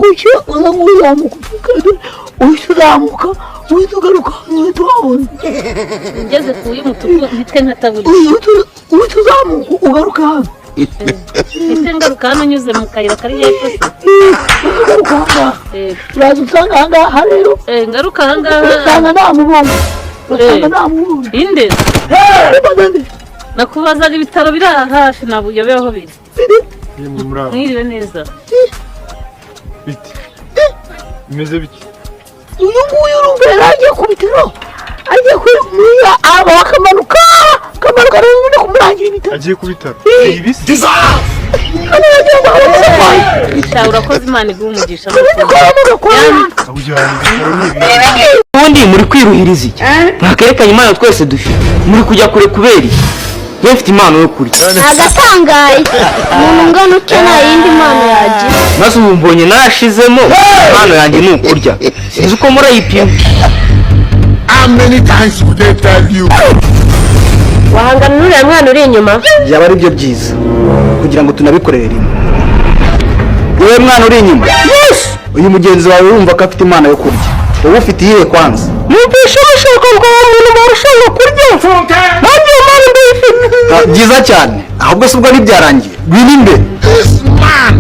Gutya uza nk'uzamuka uhita uzamuka uhita ugaruka uhita wabona. Ngeze ku y'umutuku mpitwe nkataburiye. Uhita uzamuka ugaruka hano. Mpitwe ngaruka hano nyuze mu kayira kari hepfo se? Uhita ugaruka ahangaha. Uraza usanga ahangaha rero. Ngaruka ahangaha. Usanga namubonye, usanga namubonye. Inde? Mbaza nde? Nakubazaga ibitaro biri aha hafi, ntabwo uyobewe aho biri. Yemwe, murabo? Mwiriwe neza. Biti bimeze bite? Uyu nguyu urumva yari agiye ku bitaro, agiye kuri muri aba, akamanuka akamanuka rero ubundi kumurangira ibitaro. Agiye ku bitaro ibi se? Hano wagira ngo aramusamaye. Sha, urakoze, Imana iguhe umugisha. Kubikora mugakora. Akujyana ibitaro ni ibi? Ubundi muri kwiruhiriza iki? Mwakerekanye impano twese dufite. Muri kujya kure kubera iki? Njye mfite impano yo kurya. Agatangaye, umuntu ungana utyo nta yindi mpano yagira. Maze ubu mbonye narashizemo. Impano yanjye ni ukurya, sinzi uko murayipima. How many times would they tell you? Wahangana n'uriya mwana uri inyuma? Byaba ari byo byiza kugira ngo tunabikorere rimwe. Wowe mwana uri inyuma, uyu mugenzi wawe wumva ko afite impano yo kurya, wowe ufite iyihe kwanza? Numvishe bashaka ngo uwo muntu barushanwa kurya, nanjye iyo mpano ndayifite. Ah, byiza cyane. Ahubwo se ubwo ntibyarangiye? Ngwino imbere. This man.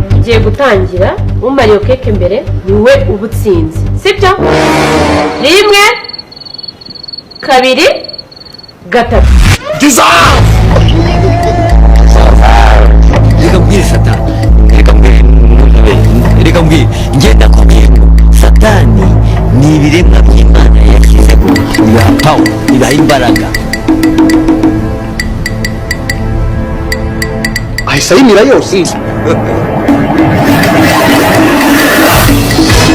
Tugiye gutangira. Umara iyo keke mbere ni we uba utsinze, sibyo? Rimwe, kabiri, gatatu. Reka mbwire satani, reka mbwire, reka mbwire, ngenda kubwira ngo satani ni ibiremwa by'Imana yashyizeho, bibaha power, bibaha imbaraga. Ahise ayimira yose.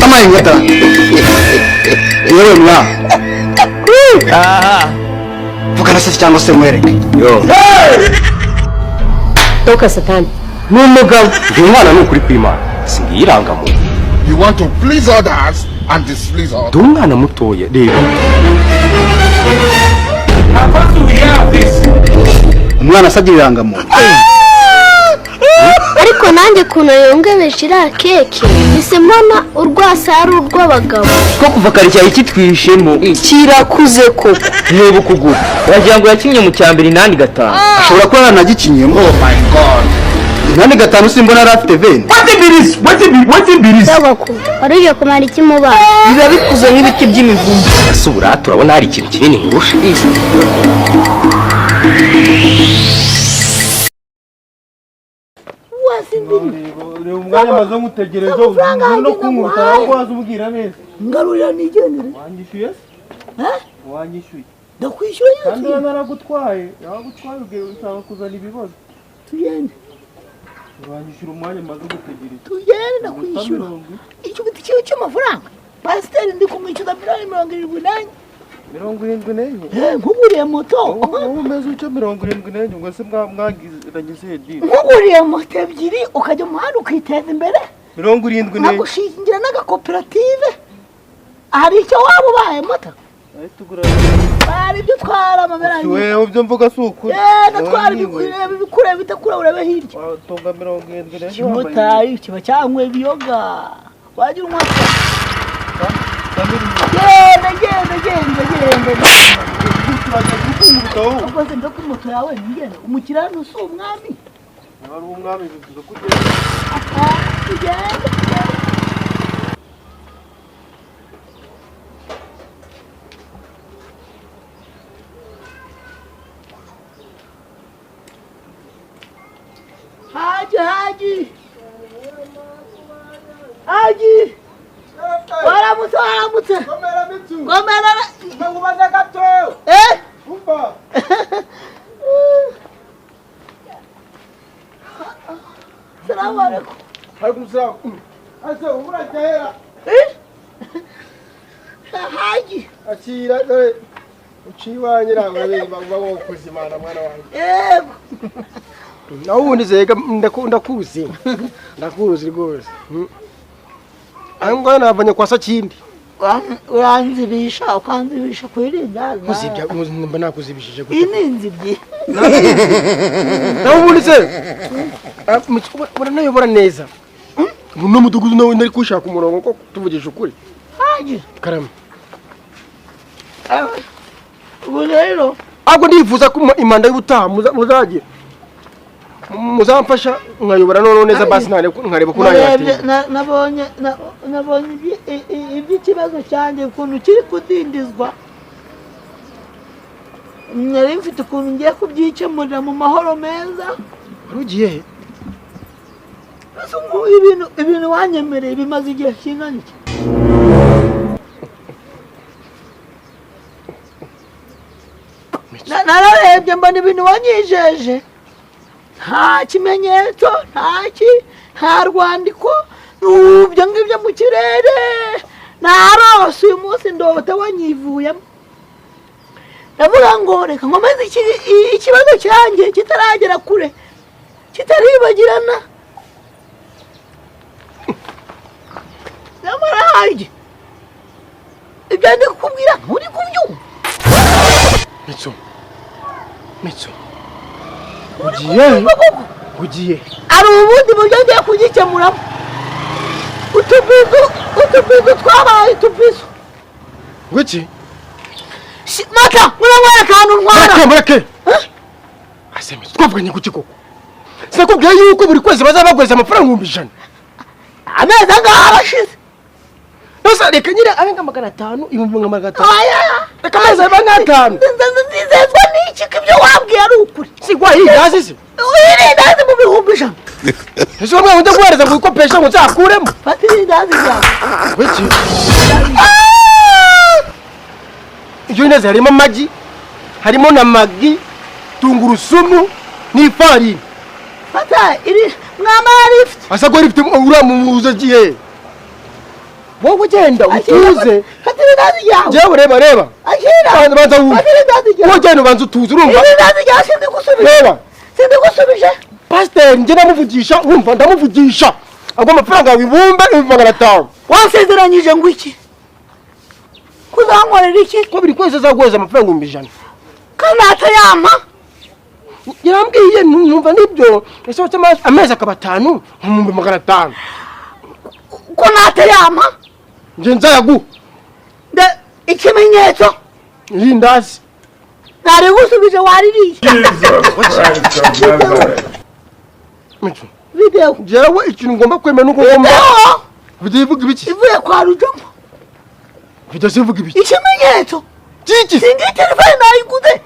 Amaye ngata yewe mwa vugana se cyangwa se nkwereke? Yo. Toka, satani. Ni umugabo. Uyu mwana ni ukuri kw'Imana singiye irangamuntu. You want to please others and displease others. Ndi umwana mutoya, reba. Umwana asabye irangamuntu. Ariko nanjye ukuntu yongebeje iriya keke, mpise mbona urwasa ari urw'abagabo. Ko kuva kare cyari kitwihishemo, kirakuze koko. Reba ukuguru, wagira ngo yakinnye mu cya mbere 8-5. Ashobora kuba yaranagikinyemo. Oh my God. 8-5, simbona yari afite veni. Sogokuru, wari ugiye kumara iki mu bana? Biba bikuze nk'ibiti by'imivumu. Ese ubura turabona hari ikintu kinini nkurusha? Reba umwanya maze nkutegereje Amafaranga no yanjye kunkuta naguhaye. ahubwo waza umbwira neza. Ngarurira nigendere. Wanyishyuye se? Eh? Wanyishyuye? Ndakwishyura nyine. Kandi Tugende. urabona naragutwaye, naragutwaye ubwiye usanga kuzana ibibazo. Tugende. Uranyishyura umwanya maze gutegereza? Tugende, ndakwishyura. Icyo giti kiwe cy'amafaranga, pasiteri ndi kumwishyuza miliyoni 74. 74? Eh, nkuguriye moto. Wowe umeze utyo, 74, ubwo se mwagiranye deal? Nkuguriye moto ebyiri, ukajya mu muhanda ukiteza imbere. 74? Nkagushingira n'agakoperative, hari icyo waba ubaye moto. Ahita ugura. Hari ibyo utwara amameranye. Wewe, ibyo mvuga si ukuri? Eh, ndatwara ibikureba, ibikureba bitakura, urebe hirya. Watunga 74? Ikimotari kiba cyanyweye ibiyoga, wagira umwaka. Genda, genda, genda, genda. Ubwo se mve kuri moto yawe nigende? Umukirano si umwami. Niba ari umwami, bivuze ko ugenda. Tugende. Haji, Haji, Haji, waramutse, waramutse. Komera. Nkubaze gato. Eh. Umva. Salamu alaikum. Alaikum salam. Ase urajya hera? Eh, Haji. Akira, dore uciye iwanjye, ntabwo urabizi bavuga ngo kuzimana mwana wanjye. Yego. Naho ubundi zega ndakuzi, ndakuzi rwose. Aho ngaho navanye kwa Sakindi. Uranzibisha, ukanzibisha kwirinda. Muzibya mba nakuzibishije gute? Iyi ni inzibyi. Nawe ubundi se uranayobora neza. Uno mudugudu nawe ndari kushaka umurongo ko tuvugisha ukuri. Haje. Karame. Ubu rero ahubwo ndifuza ko imanda y'ubutaha muzagira muzamfasha nkayobora noneho neza, basi nkareba ko nayo. Nabonye iby'ikibazo cyanjye ukuntu kiri kudindizwa. Nari mfite ukuntu ngiye kubyikemurira mu mahoro meza. Wari ugiye he? Ibintu wanyemereye bimaze igihe kingana iki? Nararebye mbona ibintu wanyijeje nta kimenyetso, nta rwandiko, ibyo ngibyo mu kirere. Narose uyu munsi ndota wanyivuyemo, ndavuga ngo reka nkomeze ikibazo cyanjye kitaragera kure, kitaribagirana. Nyamara hanjye ibyo ndi kukubwira nturi kubyumva. Mitsu, Mitsu, ugiye ugiye ari ubundi buryo ngiye kugikemuramo. Utubizu twabaye utubizu. Ngwiki? Mata, muramwereka ahantu ntwara. Mureke. Ase Mitsu, twavuganye kuki koko? Sinakubwiye yuko buri kwezi bazaba baguhereza amafaranga 100,000. Amezi angahe arashize? Nose reka nyine abe nka 500, 500,000. Oya! Reka amezi abe nk'atanu. Nzizezwa n'iki ko ibyo wabwiye ari ukuri? Sigwa irindazi se? Irindazi mu 100,000. Ese wowe ujya guhereza ngo wikopeshe ngo nzakuremo? Fata irindazi ryawe. Ngwiki? Iryo rindazi harimo amagi, harimo na magi, tungurusumu n'ifarini. Fata iri mwamara lift. Asa ko lift uriya muza agiye. Wowe ugenda utuze. Fata irindazi ryawe. Jewe reba reba. Akira. Banza wumve. Fata irindazi ryawe. Wowe ugenda ubanza utuze urumva. Irindazi ryawe sindigusubije. Reba. Sindigusubije. Pasiteri njye ndamuvugisha, wumva ndamuvugisha. Agwa amafaranga yawe 500,000. Wansezeranyije ngo iki? Kuzankorera iki? Ko buri kwezi azaguhereza amafaranga 100,000. Kandi atayampa. Yarambwiye numva nibyo. Ese wacha amezi akaba 5, 500,000. Ko natayampa? Nje nzayaguha. Ikimenyetso. Irindazi. Narigusubije waririye. Mitsu. Video. Jewe ikintu ngomba kwemera nuko ngomba. Video ivuga ibiki? Ivuye kwa Rujomo. Video ivuga ibiki? Ikimenyetso. Kiki? Singi telefone nayiguze.